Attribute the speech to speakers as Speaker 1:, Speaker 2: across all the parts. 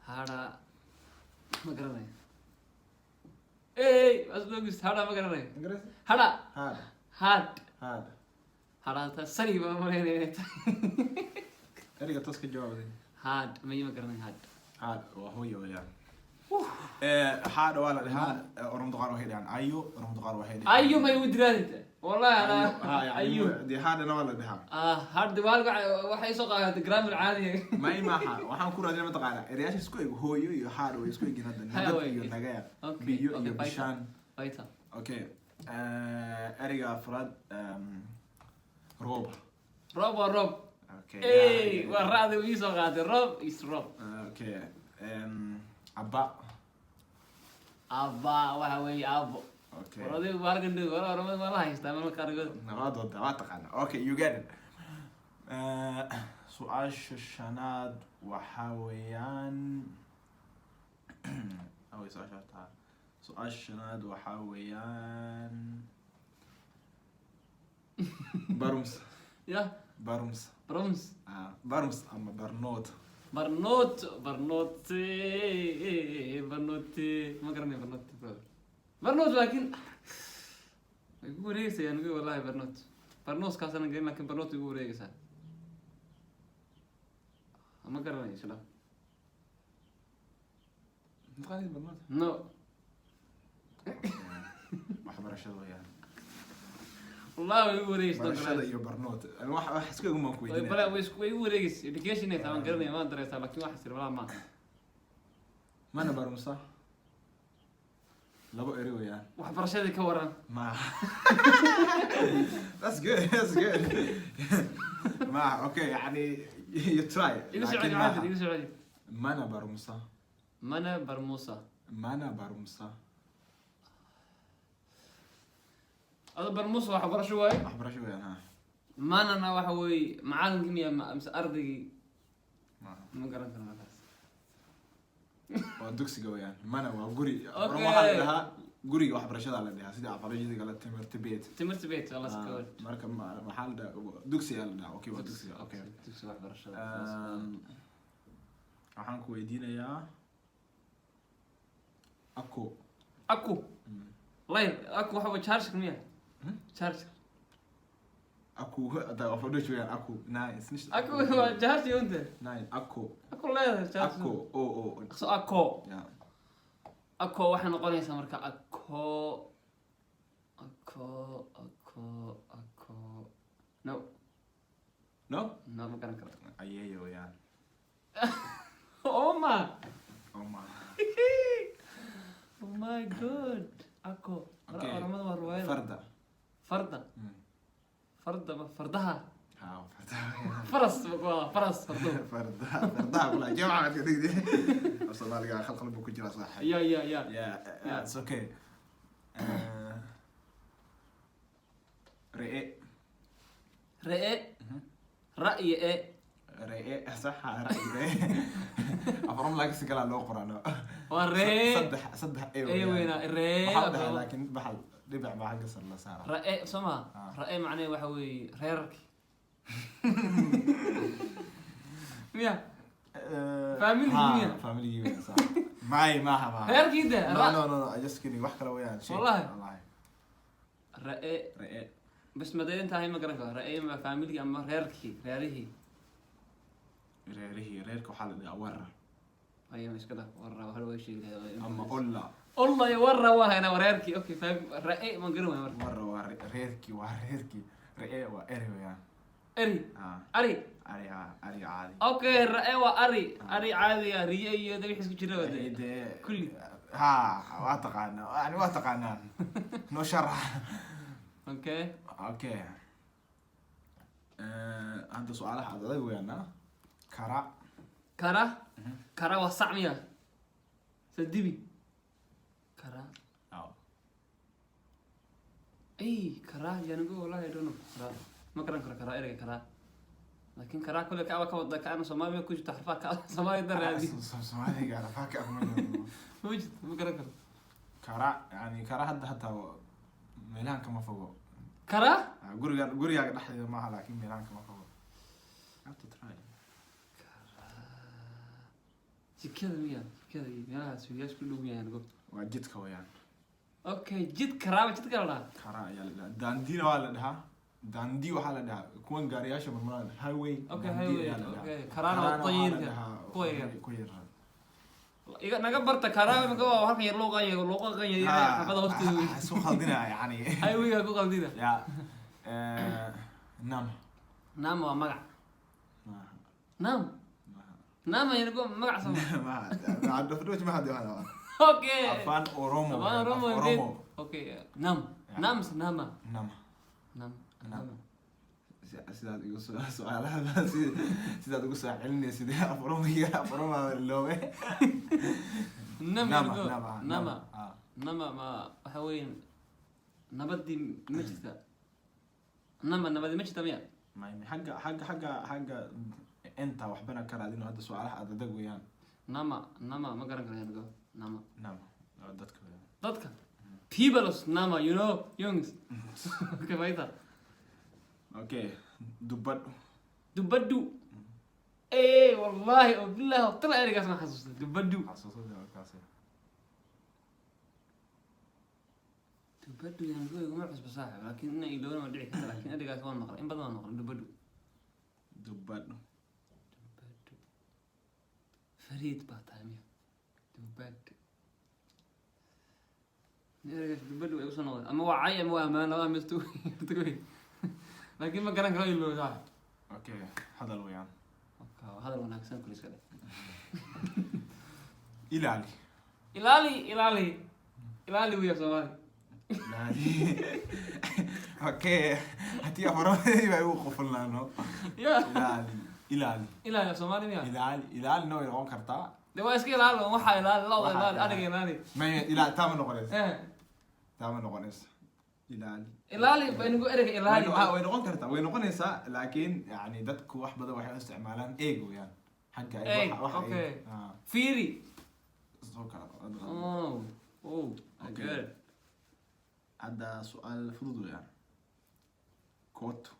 Speaker 1: Hara ma garanayo. Ey, aslogis hara ma garanayo.
Speaker 2: Ingiriis.
Speaker 1: Hara.
Speaker 2: Haadh.
Speaker 1: Had.
Speaker 2: Haadh.
Speaker 1: Hara ta sari baan malaynaya inay tahay.
Speaker 2: Ereyga toos ka jawaabday.
Speaker 1: Had may ma garanayo had.
Speaker 2: Haadh waa hooyo weeyaan. Haadha waa la dhahaa. Oromada qaar waxay dhahaan ayo, oromada qaar waxay dhahaan
Speaker 1: Ayo may u diraadinta wallahi ana.
Speaker 2: Ha, yani
Speaker 1: ayo.
Speaker 2: Dee haadhana waa la dhahaa.
Speaker 1: Ah, had waxay soo qaadatay grammar caadiga.
Speaker 2: May maaha, waxaan ku raadinay mataqaana erayaasha isku eg. Hooyo iyo haadha way isku egin hadda.
Speaker 1: Ha,
Speaker 2: nabad
Speaker 1: way.
Speaker 2: Iyo nagaya.
Speaker 1: Okay,
Speaker 2: biyo
Speaker 1: okay,
Speaker 2: iyo
Speaker 1: bye.
Speaker 2: bishaan.
Speaker 1: Bayta.
Speaker 2: Okay, ereyga afraad, roob.
Speaker 1: Roob waa roob.
Speaker 2: Okay.
Speaker 1: Ey, waa ra'da ii soo qaaday. Roob is roob.
Speaker 2: Okay, abba.
Speaker 1: Abba waxa weeye aabo.
Speaker 2: Okay.
Speaker 1: War adigu baarkan dhig, war oramada waa la haystaa marka qaarkood.
Speaker 2: Waa wada waa taqaana. Okay, you get it. Su-aasha shanaad waxaa weeyaan, awey su-aasha horta, su-aasha shanaad waxaa weeyaan barums.
Speaker 1: Ya.
Speaker 2: Barums.
Speaker 1: Brums.
Speaker 2: Ah, barums ama barnood.
Speaker 1: Barnoot, barnoot, barnoot ma garanay. Barnoot, brother, barnoot, laakiin way igu wareegeysayaan anigu wallahi. Barnoot, barnooskaasana garin, laakiin barnoot way igu wareegeysaa. Ma garanayo isla.
Speaker 2: Mataqaanid barnood?
Speaker 1: No.
Speaker 2: Waxbarashada weeyaan.
Speaker 1: Wallahi way igu wareegeysaa.
Speaker 2: Barashada iyo barnood wax isku egun baan ku
Speaker 1: Way
Speaker 2: weydiinaya.
Speaker 1: bale way igu wareegeysa. Education ay tahay waan garanaya, waan dareysaa, laakiin waxa sir walaa maaha.
Speaker 2: Mana barumsa labo eri weeyaan.
Speaker 1: Waxbarashadii ka waran.
Speaker 2: Ma, that's good, that's good. Ma, okay, yani you try.
Speaker 1: Igu soo
Speaker 2: laakiin
Speaker 1: celi.
Speaker 2: maaha.
Speaker 1: Maxamed, igu soo celi.
Speaker 2: Mana barumsa.
Speaker 1: Mana barmusa.
Speaker 2: Mana barumsa.
Speaker 1: Ado barmusa waxbarasho waaye.
Speaker 2: Waxbarasho weeyaan, ha.
Speaker 1: Manana waxa weeye macalinkii miya mise ardaygii?
Speaker 2: Maaha.
Speaker 1: Ma garan karo markaas.
Speaker 2: Waa dugsiga weeyaan. Mana waa guri.
Speaker 1: Okay.
Speaker 2: Waxaa la dhahaa guriga waxbarashada la dhahaa, sida afarajadiga la timirta beet.
Speaker 1: Timirta beet waa las gabadh.
Speaker 2: Marka waxaa la dhahaa dugsiga la dhahaa. Okay, waa dugsiga, okay.
Speaker 1: Dugsiga waxbarashada.
Speaker 2: Waxaan ku weydiinayaa ako.
Speaker 1: Aku layr aku waxa way charger miya?
Speaker 2: Hmm?
Speaker 1: Charger.
Speaker 2: Aku hada af Deutsch weeyaan aku. Nein, ist nicht.
Speaker 1: Aku waa charger unta.
Speaker 2: Nein, ako.
Speaker 1: Aku leedahay charger.
Speaker 2: Ako o o.
Speaker 1: So ako.
Speaker 2: Ja.
Speaker 1: Ako waxay noqonaysaa marka ako ako ako ako, no.
Speaker 2: No.
Speaker 1: No, ma garan karo.
Speaker 2: Ayeeyo weeyaan.
Speaker 1: Oma.
Speaker 2: Oma.
Speaker 1: Oh my God, ako.
Speaker 2: Okay.
Speaker 1: Oramada waa ruwaayada.
Speaker 2: Farda.
Speaker 1: Farda. Farda ma fardaha?
Speaker 2: Ha, farda.
Speaker 1: Faras waa faras, fardo.
Speaker 2: Farda, fardaha kula jamca ka dhigdi. Af Soomaaliga khalkhal buu ku jiraa, saaxiib.
Speaker 1: Ya.
Speaker 2: Yeah,
Speaker 1: Yeah.
Speaker 2: it's okay. Re'e.
Speaker 1: Re'e. Ra'yi e.
Speaker 2: Re'e, sax, ra'yi re'e. Afrom laakiin si kala loo qoraa.
Speaker 1: Waa ree.
Speaker 2: Saddex e.
Speaker 1: E weynaa ree.
Speaker 2: Waxaa dhahay laakiin baxal dhibic baa xagga sare la saaraa.
Speaker 1: Ra'e soo maha?
Speaker 2: Ah.
Speaker 1: Ra'e macnaheedu waxa weeye reerarki miya? Familigii miya?
Speaker 2: Familigii weeyaan, sax. May maaha, maaha.
Speaker 1: Reerkii de.
Speaker 2: No, no, no, no, I just kidding. Wax kale weeyaan. Sheeg.
Speaker 1: Wallahi.
Speaker 2: Wallahi.
Speaker 1: Ra'e.
Speaker 2: Re'e.
Speaker 1: Bas madee inta ahay ma garan karo. Ra'e ma familigii ama reerkii, reerihii?
Speaker 2: Reerihii, reerka waxaa la dhahaa warra.
Speaker 1: Ayo, iska dhaf warra hore way sheegi lahayd.
Speaker 2: Ama olla.
Speaker 1: Olla iyo warra waa haynaa, wareerkii. Okay, faham. Ra'e ma garan waayo marka.
Speaker 2: Warra waa reerkii, waa reerkii. Re'e waa eri weeyaan.
Speaker 1: Eri.
Speaker 2: Ah.
Speaker 1: Ari.
Speaker 2: Ari, ah, ari caadi.
Speaker 1: Okay, ra'e waa ari, ari caadi ah, riyo iyo de wixii isku jira waa de.
Speaker 2: Dee
Speaker 1: kulli.
Speaker 2: Ha, waa taqaanaa, yani waa taqaanaan, noo sharax.
Speaker 1: Okay.
Speaker 2: Okay, hadda su-aalaha aad adag weeyaan. Kara.
Speaker 1: Kara, kara waa sac miya sa dibi kara?
Speaker 2: Oh.
Speaker 1: Ey, kara yanigu wallahi I don't know. Kara ma garan karo, kara, ereyga kara, laakiin kara kule kaaba ka wada kaana Soomaaliya ku jirta xarfaha ka Soomaaliya da raadi.
Speaker 2: Soomaaliga rafaaka ma
Speaker 1: Ma jirto, ma garan karo.
Speaker 2: Kara, yani kara hadda hataa meelahan kama fogo.
Speaker 1: Kara.
Speaker 2: Ah, guriga, gurigaaga dhexdeeda maaha, laakiin meelahan kama fogo. Have to try.
Speaker 1: Jikada miya? Jikada iyo meelaha suuliyaasha ku dhow yahay go.
Speaker 2: Waa jidka weeyaan.
Speaker 1: Okay, jid karaaba, jidka la dhahaa.
Speaker 2: Karaa ayaa la dhahaa. Daandiina waa la dhahaa. Daandi waxaa la dhahaa kuwan gaariyaasha marmaraan, highway.
Speaker 1: Okay,
Speaker 2: daandi
Speaker 1: highway,
Speaker 2: ayaa la dhahaa.
Speaker 1: okay. Karaana waa
Speaker 2: Karaana waxaa la
Speaker 1: dayirka,
Speaker 2: dhahaa
Speaker 1: kuwa yar.
Speaker 2: Kuwa yar.
Speaker 1: Iga naga barta karaaba imika waa halkan yar, luuqan yar, luuqan yar xabada hoosteeda wey.
Speaker 2: Isku khaldina yani.
Speaker 1: Highwayga ku qaldina.
Speaker 2: Ya, nama.
Speaker 1: Nama waa magac.
Speaker 2: Maaha.
Speaker 1: Nama.
Speaker 2: Maaha.
Speaker 1: Nama yanago magac sama.
Speaker 2: Maaha.
Speaker 1: Okay.
Speaker 2: Afaan Oromo.
Speaker 1: Afaan Oromo.
Speaker 2: Af
Speaker 1: Indeed.
Speaker 2: Oromo.
Speaker 1: Okay, nam.
Speaker 2: Yeah.
Speaker 1: Nam mise nama?
Speaker 2: Nama.
Speaker 1: Nam.
Speaker 2: Nam.
Speaker 1: Nama.
Speaker 2: Sidaad igu soo su-aalaha, sidaad ugu soo celinaysid af Oromiga, af Oromo loobe.
Speaker 1: Nama.
Speaker 2: Nama.
Speaker 1: Yanago
Speaker 2: nama.
Speaker 1: Nama.
Speaker 2: Ah.
Speaker 1: Nama ma waxa weyn nabadii ma jirta? Nama nabadi ma jirta miya?
Speaker 2: Xagga inta waxbana ka raadino hadda, su-aalaha aad adag weeyaan.
Speaker 1: Nama, nama ma garan karo yanago nama.
Speaker 2: Nama waa dadka weeyaan.
Speaker 1: Dadka, peoples, nama, you know, youngs. Okay, faita.
Speaker 2: Okay, dubbadhu.
Speaker 1: Dubadhu. Eh, wallahi oo billahi oo tala ereygaas ma xasuusta dubadhu.
Speaker 2: Xasuusada waa kaasi.
Speaker 1: Dubadhu yanago iguma cusba saaxib, laakiin ina iloona waa dhici karta, laakiin ereygaas waan maqlay, in badan waan maqlay dubadhu.
Speaker 2: Dubbadhu.
Speaker 1: Dubadhu, fariid baa tahay miya dubadhu? Ereygaas dubadhu ay usoo noqday ama waa cay ama waa ammaan, labada mid tugay, laakiin ma garan karo, iloow saaxib.
Speaker 2: Okay, hadal weeyaan.
Speaker 1: Okay, waa hadal wanaagsan kuli iska dheh.
Speaker 2: Ilaali.
Speaker 1: Ilaali, ilaali, ilaali wiya Soomaali.
Speaker 2: Ilaali. Okay, haddii af Oromadii baa igu qufulnaano.
Speaker 1: Ya.
Speaker 2: Ilaali, ilaali.
Speaker 1: Ilaali af Soomaali miya?
Speaker 2: Ilaali, ilaalina way noqon kartaa.
Speaker 1: De waa iska ilaali, waxaa ilaali lawda.
Speaker 2: Waxaa
Speaker 1: ilaali
Speaker 2: ilaali.
Speaker 1: Ariga ilaali.
Speaker 2: May, ilaali taa ma noqonayso.
Speaker 1: Eh.
Speaker 2: Taa ma noqonayso ilaali.
Speaker 1: Ilaali ba inagu ereyga ilaali.
Speaker 2: Way noqon kartaa, way noqonaysaa, laakiin yani dadku wax badan waxay u isticmaalaan eeg weeyaan xagga
Speaker 1: Eeg,
Speaker 2: waxa
Speaker 1: okay.
Speaker 2: eeg. Ah,
Speaker 1: fiiri.
Speaker 2: Soo kala.
Speaker 1: Oh, I
Speaker 2: Okay.
Speaker 1: get it.
Speaker 2: Hadda su-aal fudud weeyaan: kooto.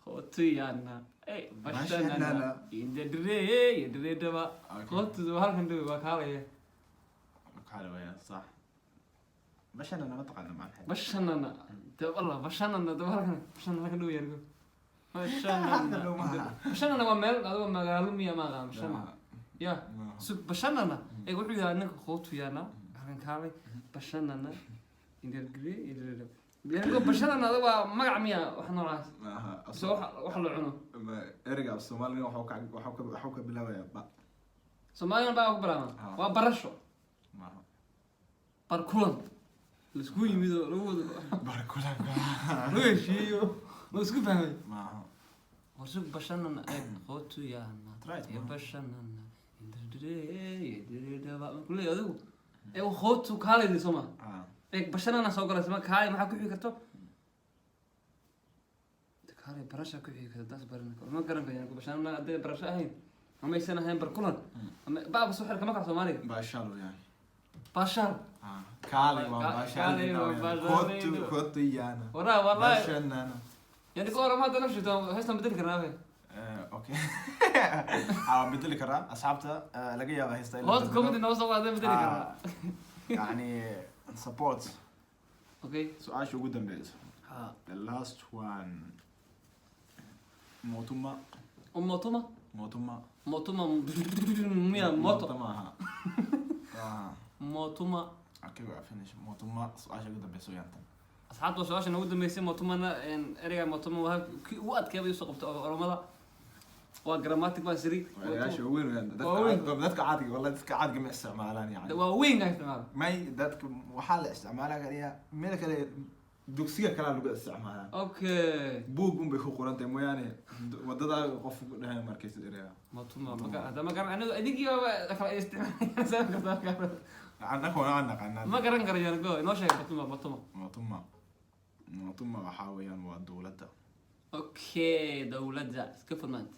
Speaker 1: Khotuyana eh bashanana.
Speaker 2: Bashanana.
Speaker 1: Indadire yadire daba.
Speaker 2: Okay.
Speaker 1: Khotu waa halkan dhow, waa kaalaya.
Speaker 2: Kaale weeyaan, sax. Bashanana ma taqaana macnaheed?
Speaker 1: Bashanana de wallah, bashanana daba halkan, bashanana halkan dhow yargo, bashanana.
Speaker 2: Halkan dhow maaha.
Speaker 1: Bashanana waa meel adigo magaalo miya? Ma aqaan bashanana ya.
Speaker 2: Maaha.
Speaker 1: Sug, bashanana ee wuxuu yahaa ninka khotuyana halkan kaalay, bashanana indadire yadire daba yargo, bashanana adigo waa magac miya, wax noocaas?
Speaker 2: Maaha.
Speaker 1: So wax la cuno.
Speaker 2: Ereyga af Soomaaliga waxuu ka bilaabayaa ba.
Speaker 1: Soomaaligan baa ku bilaabma.
Speaker 2: Ah.
Speaker 1: Waa barasho.
Speaker 2: Maaha.
Speaker 1: Barkulan laisku yimid oo lagu wada
Speaker 2: Barkulanka.
Speaker 1: lagu heshiiyo, la isku fahmay.
Speaker 2: Maaha.
Speaker 1: Warsug, bashanana eeg khotuyana.
Speaker 2: Try it,
Speaker 1: iyo
Speaker 2: man.
Speaker 1: Bashanana indadire kuley adigu ee khotu kaalaydi soo ma?
Speaker 2: Ah.
Speaker 1: Eeg, bashanana soo galaysa ma kaalay, maxaa ku xigi karto kaalay? Barasha ku xigi karto, taas baran ma garan karo. Bashanana hadday barasho ahayn amaysan ahayn barkulan ama baaba soo xirka magaca Soomaaliga.
Speaker 2: Baashaal weeyaan.
Speaker 1: Baashaal.
Speaker 2: Ah, kaalay waa baashaal.
Speaker 1: Kaalay waa baashaal.
Speaker 2: Kootu, kootuyana.
Speaker 1: Waraa wallahi.
Speaker 2: Bashanana.
Speaker 1: Yani ka waran hadda nafshito heestan bedeli karnaa be?
Speaker 2: Okay, waan bedeli karaa asxaabta, laga yaaba heesta in la
Speaker 1: Hoos
Speaker 2: bedelo.
Speaker 1: Comment noo soo qaada, bedeli karnaa.
Speaker 2: Ah, yani support.
Speaker 1: Okay.
Speaker 2: Su-aasha ugu dambeysa.
Speaker 1: Ha.
Speaker 2: The last one: mootuma.
Speaker 1: Motuma.
Speaker 2: Mootuma.
Speaker 1: Motuma miya moto?
Speaker 2: Maaha. Ah,
Speaker 1: motuma.
Speaker 2: Okay, waa finish. Mootuma su-aasha ugu dambeysa weeyaan tan.
Speaker 1: Asxaabta, waa su-aasha noogu dambeysay. Motumana ereyga motuma waa kii ugu adkeebay usoo qabta Oromada, waa grammatic baa siri.
Speaker 2: Waa erayaasha waaweyn weeyaan.
Speaker 1: Waa weyn.
Speaker 2: Dadka caadiga, wallahi dadka caadiga ma isticmaalaan yani.
Speaker 1: Waa weyn ka isticmaala.
Speaker 2: May, dadka waxaa la isticmaalaa kaliya meel kale, dugsiga kalaa lagu isticmaalaa.
Speaker 1: Okay.
Speaker 2: Buug un bay ku qoran tahay mooyaane, wadada qof ku dhahay markaysa ereyga.
Speaker 1: Motuma maka hadda ma garan anigu, idinkii baaba kala isticmaalaya.
Speaker 2: Annaga waan naqaanaa.
Speaker 1: Ma garan karayo go, inoo sheeg motuma, motuma.
Speaker 2: Mootuma, mootuma waxaa weeyaan waa dowladda.
Speaker 1: Okay, dowladda iska fudmaanta.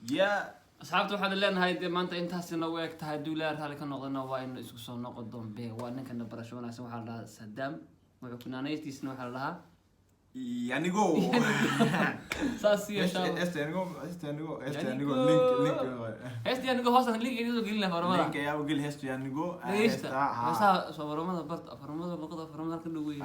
Speaker 2: Yeah.
Speaker 1: Asxaabta, waxaad leenahay dee maanta intaasina u eg tahay. Duulaa raalli ka noqdana, waa inu isku soo noqo dambe. Waa ninkana barasho wanaagsan. Waxaa la dhahaa Saddam, wuxuu kunaanaystiisna waxaa la dhahaa
Speaker 2: Yanigo.
Speaker 1: Saas iyo insha Allah.
Speaker 2: Heesta Yanigo, heesta Yanigo, heesta Yanigo.
Speaker 1: Yanigo.
Speaker 2: Link.
Speaker 1: Heesta Yanigo hoosan link idin soo gelin lahaa farmada.
Speaker 2: Link ayaa u geli heesta Yanigo.
Speaker 1: Dhegeysta.
Speaker 2: Heesta, ha.
Speaker 1: Heesaha soo farmada barta, farmada luqada, farmada halka dhow weyn.